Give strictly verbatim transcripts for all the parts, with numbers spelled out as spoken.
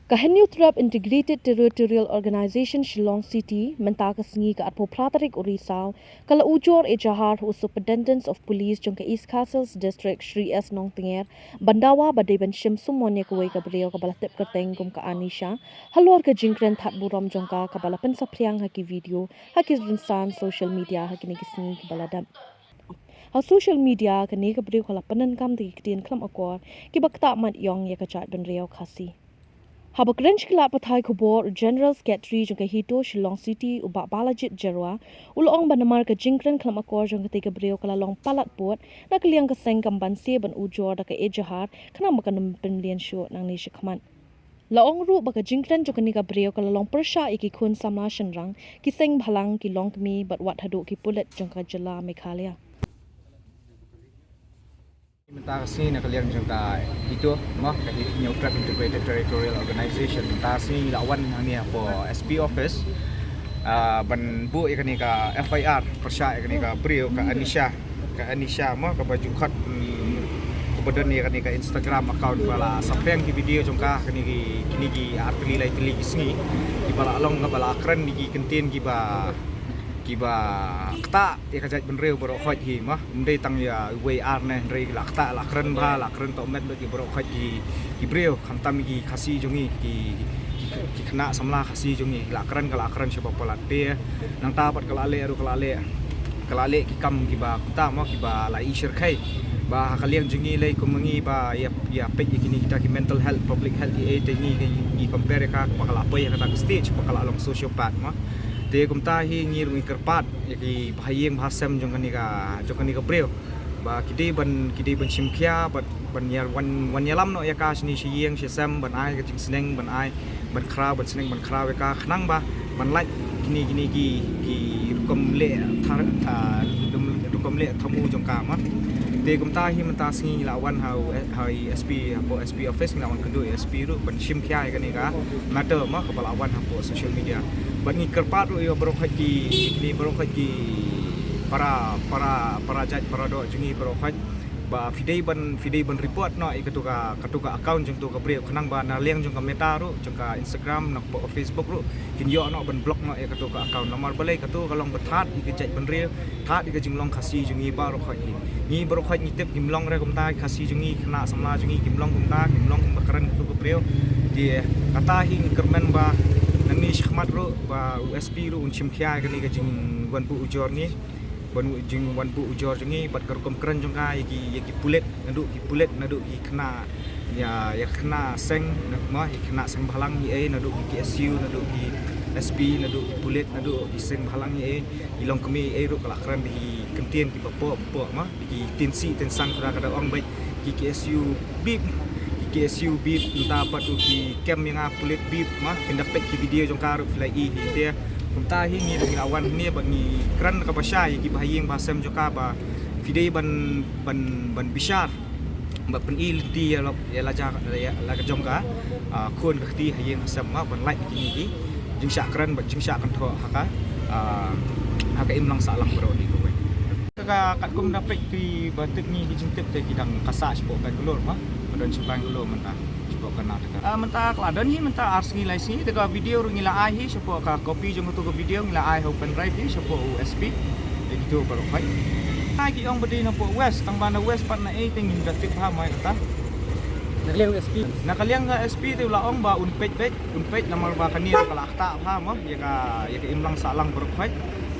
Ka Hynñiewtrep Integrated Territorial Organization Shillong City mynta ka sngi ka arphew phra tarik u Risaw ka la ujor ejahar ha u Superintendent of Police jong ka East Khasi Hills District Shri S Nongtnger ban dawa ba dei ban shim summon ïa kawei ka briew kaba la tip kyrteng kum ka Anisha halor ka jingkren thad burom jong ka kaba la pynsaphriang ha ki video ha ki rynsan social media ha kine ki sngi kiba la dep. Ha social media kane ka briew ka la pyndonkam da ki ktien khlem akor kiba ktah mat ïong ïa ka jaitbynriew Khasi. Haba kren sha ki lad pathai khubor u General Secretary jong ka HITO Shillong City u Bah Balajied Jyrwa u la ong ba namar ka jingkren khlem akor jong katei ka briew ka la long palat pud na ka liang ka seng kam banse ban ujor da ka ejahar khnang ba kan ym pynmlien shuh nangne shakhmat. La ong ruh ba ka jingkren jong kane ka briew ka la long pyrshah ïa ki khun samla shynrang, ki seng bhalang, ki longkmie bad wat haduh ki pulit jong ka jylla Meghalaya. Mynta ka sngi na ka liang jong ka HITO, mo, ka Hynñiewtrep Integrated Territorial Organization, mynta ka sngi la wan hangne hapoh S P office, ah, ban buh ïa kane ka F I R pyrshah ïa kane ka briew ka Anisha, ka Anisha, mo, kaba ju khot, mm, kaba don ïa kane ka Instagram account ba la saphriang ki video jong ka kine ki, kine ki ar tylli lai tylli ki sngi, kiba la long kaba la kren ïa ki kyntien kiba, kiba ktah ïa ka jaitbynriew baroh khoit hi, mo. Ym dei tang ïa uwei ar ne hynrei la ktah, la kren bha, la kren tohmet bad ki baroh khoit ki, ki briew, khamtam ki Khasi jong ngi, ki, ki, ki khynnah samla Khasi jong ngi, la kren, ka la kren shaba palat, te nangta pat ka la leh ruh, ka la leh, ka la leh ki kam kiba kumta, mo, kiba la i shyrkhei ba ha ka liang jong ngi lei kum ngi ba ïa, ïa peit ïa kine kita ki mental health, public health, ïa, te ngi, ngi, ngi compare ïa ka ba ka la poi ha kata ka stage ba ka la long sociopath, mo. Te kumta hi ngi ruh ngi kyrpad ïa ki bahaïing bahasem jong kane ka, jong kane ka briew ba ki dei ban, ki dei ban shim khia bad ban ïa, wan, wan ïalam noh ïa ka shane sha ïing sha sem ban ai ka jingsneng, ban ai, ban khraw, ban sneng ban khraw ïa ka khnang ba ban lait kine, kine ki, ki rukom leh thar, ah, rukom, rukom leh thmu jong ka, mo. Te kumta hi mynta sngi ngi la wan ha u, ha i S P, hapoh S P office, ngi la wan kynduh ïa i S P ruh ban shim khia ïa kane ka matter, mo, kaba la wan hapoh social media. Bad ngi kyrpad ruh ïa baroh khoit ki, kine baroh khoit ki para, para, para jait para doh jong ngi baroh khoit ba phi dei ban, phi dei ban report noh ïa katu ka, katu ka account jong tu ka briew khnang ba na liang jong ka Meta ruh, jong ka Instagram, na ka Facebook ruh, kin ïoh noh ban block noh ïa katu ka account. Namar balei katu ka long ba thad ïa ka jaitbynriew, thad ïa ka jinglong Khasi jong ngi baroh khoit hi. Ngi baroh khoit ngi tip kim long re kumta, Khasi jong ngi, khynnah samla jong ngi kim long kumta, kim long kumba kren katu ka briew. Te kata hi ngi kyrmen ba nangne shakhmat ruh ba u S P ruh un shim khia ïa kane ka jingwan buh ujor ngi, ban u-, jingwan buh ujor jong ngi bad ka rukom kren jong ka ïa ki, ïa ki pulit, naduh ki pulit, naduh ki khynnah, ïa, ïa khynnah seng, na, mo, ïa khynnah seng bhalang ïa ei, naduh ki K S U, naduh ki S P, naduh ki pulit, naduh ki seng bhalang ïa ei, ki longkmie ïa ei ruh ka la kren da ki kyntien kiba poh, poh, mo, da ki tynsih tynsang, ka da, ka da ong beit ki K S U bip, ki K S U bip, nangta pat ruh ki kem ïa nga pulit bip, mo, phin da peit ki video jong ka ruh phi la i hi. Te kumta hi ngi ruh ngi la wan hangne ba ngi kren kaba shai ïa ki bahaïing bahasem jong ka ba phi dei ban, ban, ban bishar, ba pyni lynti ïa la, ïa la ja, ïa la ka jong ka, ah, khun ka kti ha ïing ha sem, mo, ban lait ïa kine ki jingshah kren bad jingshah kynthoh ha ka, ah, ha ka imlang sahlang baroh hi kawei. Ka, katkum da peit kiba tip ngi ki jingtip te ki dang ka sah shapoh Bangalore, mo, ba don sha Bangalore mynta, shapoh Karnataka. Ah, mynta ka la don hi mynta ar sngi lai sngi, te ka video ruh ngi la ai hi shapoh, ka copy jong katu ka video ngi la ai ha u pen drive hi shapoh u S P. Te kito baroh khoit. Ai ki ong ba dei napoh West, tang ba na West pat na ei te ngim da tip bha, mo, ïa kata. Na ka liang S P. Na ka liang ka S P te u la ong ba un peit beit, un peit namar ba kane ka la ktah bha, mo, ïa ka, ïa ka imlang sahlang baroh khoit.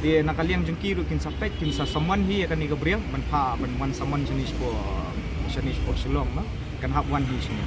Te na ka liang jong ki ruh kin sa peit, kin sa summon hi ïa kane ka briew ban phah, ban wan summon shane shapoh, shane shapoh Shillong, mo. Kan hap wan hi shane.